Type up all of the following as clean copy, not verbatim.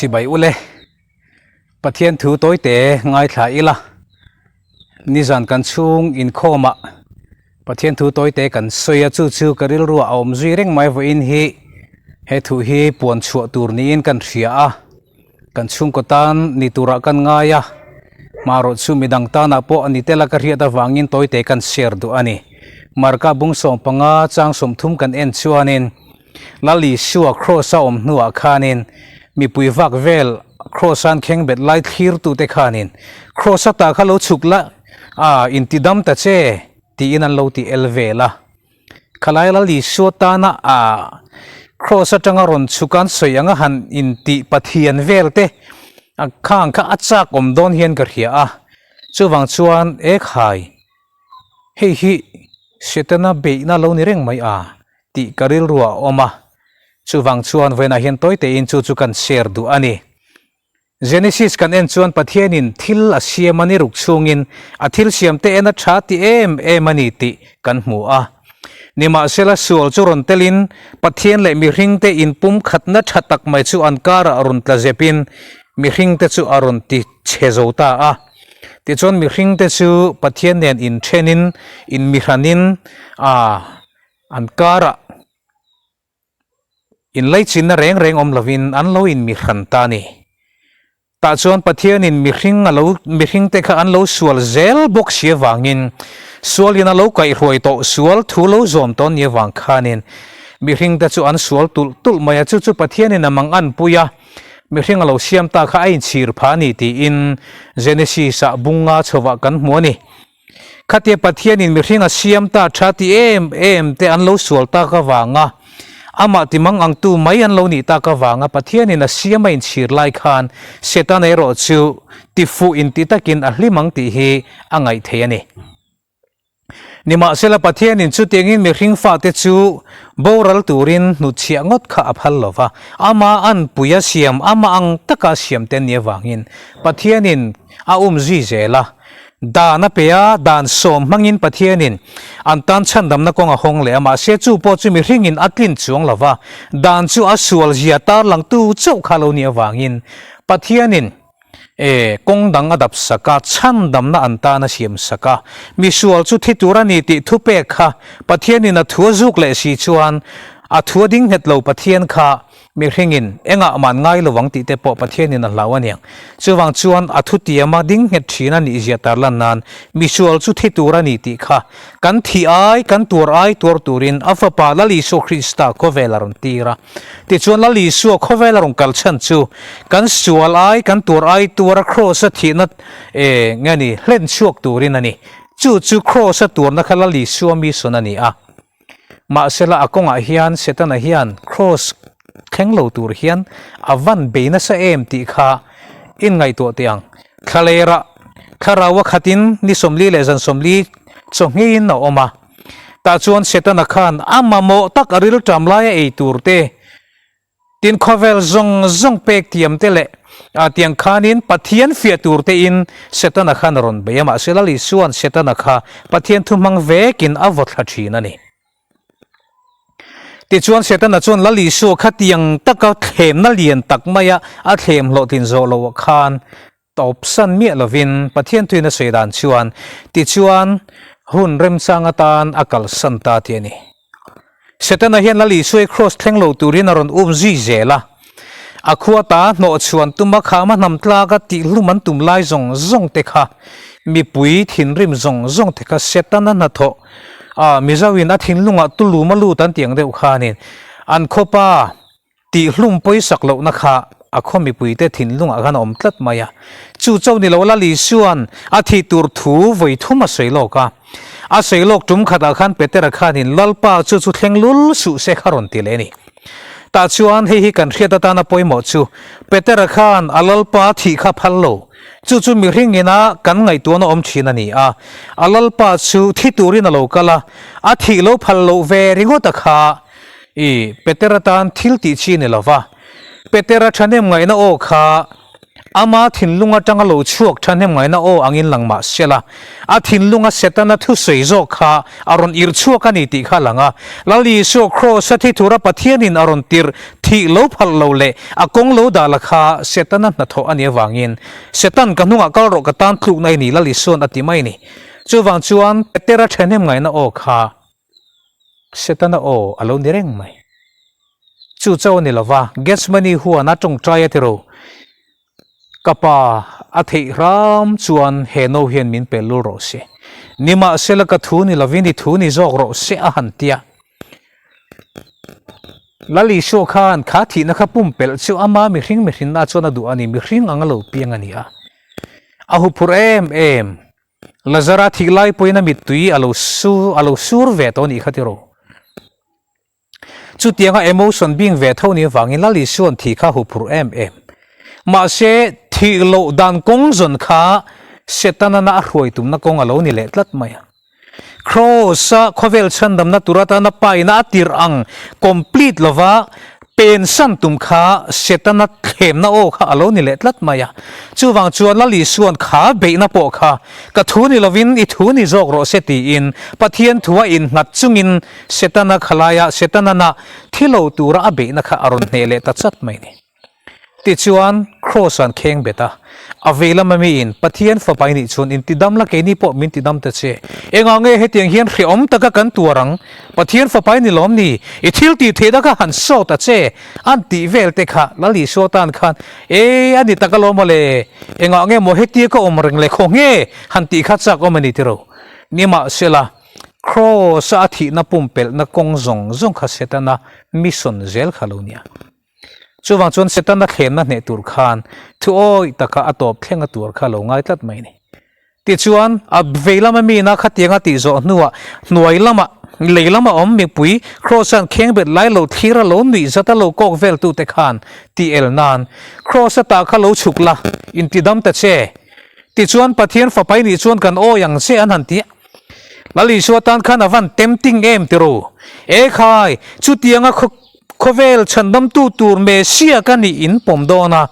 Chibai ule, Pathian thu tawite ngaithla ila, nizan kan chhung inkhawmah Pathian thu tawite kan sawi a, chu chu ka rilruah a awm zui reng mai vawiin hi he thu hi puan chhuah tur niin kan hria a, kan chhungkaw tan ni turah kan ngai a, hmarawh chu midang tanah pawh a ni tel a ka hriat avangin tawite kan share duh a ni. Marka bung 15 chang 30 kan en chuanin. Lal Isua Kraws a awm hnuah khanin mipui vak vel Kraws an kheng bet lai thlirtute khanin Kraws ata kha lo chhuk la a intidam ta che tiin an lo ti el vel a. Khalai Lal Isua tana a Kraws atanga rawn chhuk an sawi anga han intih Pathian vel te a khang kha a chak awm dawn hian ka hria a. Chuvang chuan ekhai hei hi Setana beihna lo ni reng mai a. tih ka rilru a awm a, chuvang chuan vawiinah hian tawi tein chu chu kan share duh a ni. Genesis kan en chuan Pathianin thil a siam a ni ruk chhungin a thil siam te en a tha ti em em a ni tih kan hmu a. Nimahsela sual chu rawn telin Pathian leh mihringte inpumkhatna tha tak mai chu an karah rawn tla zepin mihringte chu a rawn ti chhe zo ta a. Tichuan mihringte chu Pathian nen inthenin inmihranin a An karah inlaichinna reng reng awm lovin an lo inmihran ta a ni. Tah chuan Pathianin mihring a lo mihringte kha an lo sual zel bawk si avangin sualin a lo kaihhruai tawh sual thu lo zawm tawh ni avang khanin mihringte chu an sual tulh tulh mai a, chu chu Pathianin a mang an pui a, mihring a lo siam ta kha a inchhir phah a ni tiin Genesis-ah bunga chhovah kan hmu a ni. Khatia Pathianin mihring a siam ta tha ti em em te an lo sual tak avanga amah ti mang angtu mai an lo nih tak avanga Pathianin a siam a inchhir lai khan Setana erawh chu ti fuh inti takin a hlim ang tih hi a ngaih theih a ni. Nimahsela Pathianin chutiangin mihring fate chu boral turin hnutchhiah ngawt kha a phal lova, ama anpui a siam, ama ang taka a siam te an nih avangin Pathianin a um zui zel a. Dan a pe a, dan sawm hmangin Pathianin an tan chhandamna kawng a hawng leh a, mahse chu pawh chu mihringin a tlin chuang lo va, dan chu a sual zia tarlangtu chauh kha lo nih avangin Pathianin e kawng dang a dap sak a, chhandamna an tan a siam sak a, misual chu thi tur a ni tih thupek kha Pathianin a thu a zuk leh si chuan a thu a ding nghet lo Pathian kha Mihringin engah man ngai lo ang tih te pawh Pathianin a hlau a niang. Chuvang chuan a thutiama ding nghet thin a nih zia tar lan nan misual chu thi tur a ni tih kha kan thi ai, kan tuar ai tuar turin a Fapa Lal Isua Krista khawvel a rawn tir a. Tichuan Lal Isua khawvel a rawn kal chhan chu kan sual ai, kan tuar ai tuar a Kraws a thihna e nge ni hlen chhuak turin a ni. Chu chu Kraws a tuarna kha Lal Isua mission a ni a. Mahsela a kawngah hian Setana hian Kraws thleng lo tur hian a van bei nasa em tih kha in ngaihtuah teh ang. Thlalerah thlarau a khatin ni 40 leh zan 40 chawhngeiin a awm a. Tah chuan Setana khan a mamawh tak a rilṭam laia ei tur te Tin, khawvel zawng zawng pek tiam te leh a tiang khanin Pathian fiah tur tein Setana khan a rawn bei a, mahse Lal Isua'n Setana kha Pathian thu hmang vekin a vaw thla thin a ni. Tichuan Setana chuan Lal Isua kha tiang taka thlemna lian tak maia a thlem hlawhtlin zawh loh khan tawpsan miah lovin Pathian thuin a sawi dan chuan tichuan hun remchang atan a kalsan ta tih a ni. Setana hian Lal Isuai kraws thleng lo turin a rawn um zui zel a. A khua ta hnawh chhuan tuma khama hnam tlaka tihhlum an tum lai zawng zawng te kha, mipui thinrim zawng zawng te kha Setana hnathawh a Mizoin a thinlungah tulum a lut an tih ang deuh khanin an khawpa Tihhlum pawisak lohna kha a khaw mipuite thinlungah khan a awm tlat mai a. Chu cho ni lo Lal Isua'n a thih tur thu vawi thum a sawi lawk a. A sawi lawk tum khatah khan Petera khanin Lalpa chu chu thleng lul suh se kha rawn ti leh a ni. Tah chuan hei hi kan hriat atana pawimawh chu Petera khan a Lalpa thih kha phal lo. Chu chu mihring ina kan ngaihtuahna awm thin a ni a. A Lalpa chu thi turin a lo kal a, a thih lo phal loh ve ringawt a kha. I, Petera tan thil tih chi ni lova, Petera thahnem ngaihna aw kha Ama thinlung atanga lo chhuak thahnem ngaina aw angin lang mah sela, a thinlunga Setana thusawi zawk kha a rawn irh chhuak a ni tih kha a lang a. Lal Isua Kraws-a thi tura Pathianin a rawn tirh thih lo phalh lo leh a kawng lo dah la kha Setana hnathawh a nih avangin, Setan ka hnungah kal rawh ka tan tlukna i ni Lal Isua'n a ti mai a ni. Chuvang chuan Petera thahnem ngaina aw kha Setana aw a lo ni reng mai. Chu chauh a ni lova, Gethsemane huan a tawngtai a ti ro. Ka pa, a theih hram chuan he no hian min pel lul rawh se. Nimahsela ka thu ni lovin i thu ni zawk rawh se a han ti a. Lal Isua khan kha thihna kha pumpelh chu ama mihring mihrinna chuan a duh a ni, mihring ang a lo piang a ni a. A huphurh em em. Lazara thih lai pawhin a mittui a lo su a lo sur ve tawh a nih kha tiraw. Chutianga emotion bing ve tho nih avangin Lal Isua'n thih kha huphurh em em. Mahse, thih loh dan kawng zawn kha Setana-na a hruai tumna kawng a lo ni leh tlat mai a. Kraws-a khawvel chhandamna tur atana paina a tirh ang complete lova pensan tum kha Setana thlemna aw kha a lo ni leh tlat mai a. Chuvang chuan Lal Isua'n kha beihna pawh kha ka thu ni lovin i thu ni zawk rawh se tiin Pathian thua innghat chungin Setana khalaia Setana na thi lo tura a beihna kha a rawn hneh leh ta chat mai a ni. Tichuan, Kraws an kheng bet a, a vei lama miin Pathian fapa i nih chuan intidam la keini pawh min tidam ta che. Engah nge hetiang hian hrehawm taka kan tuar ang? Pathian fapa i ni lawm ni? I thil tih theihna kha han saw ta che an tih vel te kha Lal Isua tan khan e a ni tak alawm aw le, engah nge maw hetia ka awm reng le khaw nge han tih kha chak awm a ni tiro. Nimahsela, Kraws-a a thihna pumpelhna kawng zawng zawng kha Setana mission zel kha lo nia. Chuvang chuan Setana thlemna hneh tur khan thu awih taka a tawp thleng a tuar kha lo ngai tlat mai a ni. Tichuan, a vei lama mina khatianga tih zawh hnuah hnuai lama lei lama awm mipui Kraws-a'n khengbet lai lo thlir a lo nuih zat a lo kawk vel tute khan tih el nan Kraws-a tah kha lo chhuk la, intidam ta che. Tichuan, Pathian fapai nih chuan kan awi ang che an han ti a. Lal Isua tan khan a van tempting em ti ro. E khai, chutianga khawvel chhandamtu tur Messiah ka nih in pawm dawn a.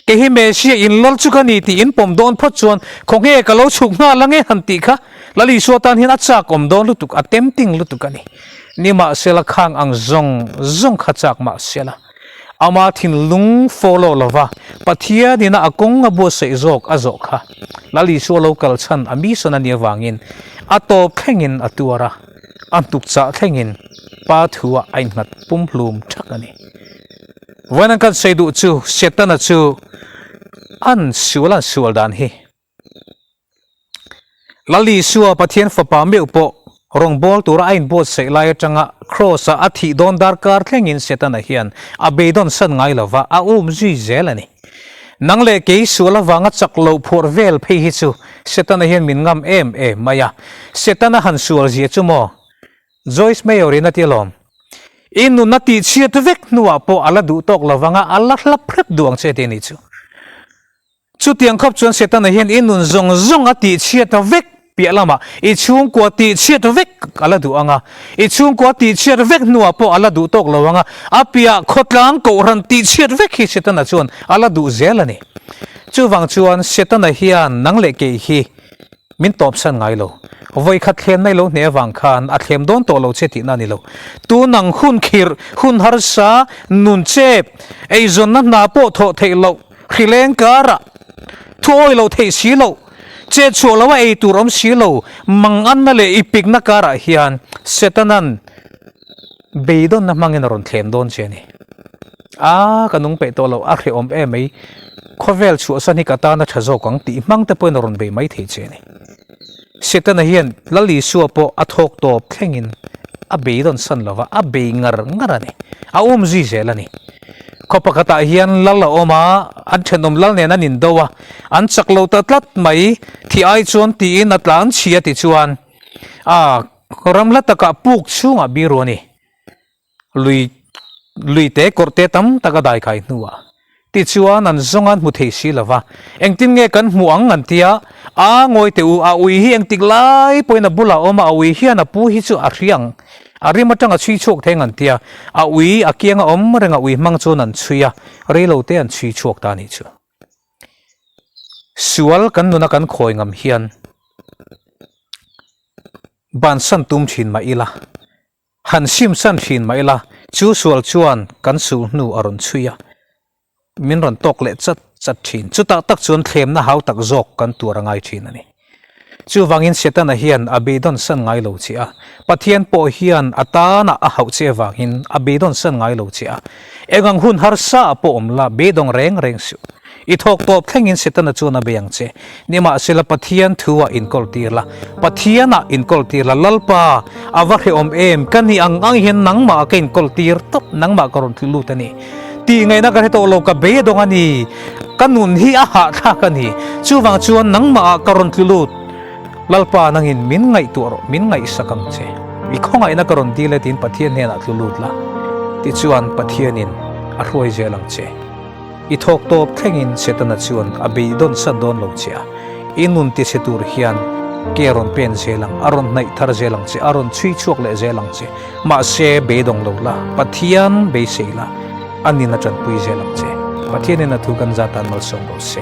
Kei hi Messiah in lal chu ka ni tih in pawm dawn phawt chuan khawnge ka lo chhuk nghal ange han tih kha Lal Isua tan hian a chak awm dawn lutuk, a tempting lutuk a ni. Nimahsela khang ang zawng zawng kha chak mahsela. Ama thinlung follow lova Pathian ina a kawng a buatsaih zawk a zawh kha Lal Isua lo kal chhan a mission a nih avangin a tawp thlengin a tuar a, a hnuk chah thlengin Pa thu ah a innghat pumhlum thak a ni. Vawiin an kan sawi duh chu Setana chu an sual an sual dan hi. Lal Isua Pathian Fapa meuh pawh rawngbâwl tura a inbuatsaih lai aṭanga Kraws-a a thih dawn darkar thlengin Setana hian a beidawn san ngai lo va, a um zui zel a ni. Nang leh kei sual avanga chak loh phuar vel phei hi chu Setana hian min ngam em em mai a. Setana han sual zia chu maw? Joyce Meyer in a ti alawm. I nun a tihchhiat vek hnuah pawh a la duh tawk lo vanga a la hlap hrep duh ang che tih a nih chu. Chutiang khawp chuan Setana hian i nun zawng zawng a tihchhiat vek piah lamah i chhungkua tihchhiat vek a la duh ang a, i chhungkua tihchhiat vek hnuah pawh a la duh tawk lo ang a, a piah khawtlang kohhran tihchhiat vek hi Setana chuan a la duh zel a ni. Chuvang chuan Setana hian nang leh kei hi min tawpsan ngai lo. Vawikhat thlemna i lo hneh avang khan a thlem dawn tawh lo che tihna a ni lo. Tunang hun khirh, hun harsa, nun chep, eizawnna hna pawh thawh theih loh, Hrileng karah thu awi lo theih si lo, chet chhuah lo a ei tur awm si lo, manganna leh i pikna karah hian Setanan beidawnna hmangin a rawn thlem dawn che a ni. A, ka nung peih tawh lo, a hrehawm em mai, khawvel chhuahsan hi ka tan a tha zawk ang tih hmang te pawhin a rawn bei mai thei che a ni. Setana hian Lal Isua pawh a thawk tawp thlengin a beidawn san lo va, a bei ngar ngar a ni. A um zui zel a ni. Khaw pakhatah hian Lal a awm a, an thenawm Lal nen an indo a, an chak lo ta tlat mai, thi ai chuan tiin a tlan chhia tichuan a ram hla takah puk chhungah biru a ni. Lui lui te kawrh te tam tak a dai kai hnuah tichuan an zawng an hmu thei si lo va, engtin nge kan hmuh ang an tia, a ngawi teh u, a ui hi engtik lai pawhin a bulah a awm a, a ui hian a pu hi chu a hria ang, a rim atang a chhui chhuak thei ang an tia, a ui a kianga awm reng a ui hmang chuan an chhui a, reilo te an chhui chhuak ta a nih chu. Sual kan nuna kan khawi ngam hian bansan tum thin mah ila, han simsan thin mah ila, chu sual chuan kan sul hnu a rawn chhui a, min rawn tawk leh chat chat thin. Chutah tak chuan thlemna hau tak zawk kan tuar a ngai thin a ni. Chuvangin Setana hian a beidawn san ngai lo che a, Pathian pawh hian a tana a hauh che avangin a beidawn san ngai lo che a. Engang hun harsa ah pawh awm la, beidawng reng reng suh. I thawk tawp thlengin Setana chuan a bei ang che. Nimahsela Pathian thu ah inkawl tir la, Pathian ah inkawl tir la, Lalpa, a va hrehawm em, ka ni ang ang hian nangmah ah ka inkawl tir tawp, nangmah ka rawn tlu lut a ni. Tih ngaihna ka hre tawh lo, ka beidawng a ni. Ka nun hi a hahthlak a ni. Chuvang chuan nangmah ah ka rawn tlu lut. Lalpa nangin min ngaihtuah rawh, min ngaihsak ang che. I khawngaihna ka rawn dil e tiin Pathian hnenah tlu lut la. Tichuan Pathianin a hruai zel ang che. I thawk tawp thlengin Setana chuan a beidawn san dawn lo che a. I nun ti chhe tur hian ke a rawn pen zel ang, a rawn hnaih thar zel ang che, a rawn chhui chhuak leh zel ang che. Mahse, beidawng lo la, Pathian beisei la, a nin a tanpui zel ang che. Pathianin a thu kan zat tan malsawm rawh se.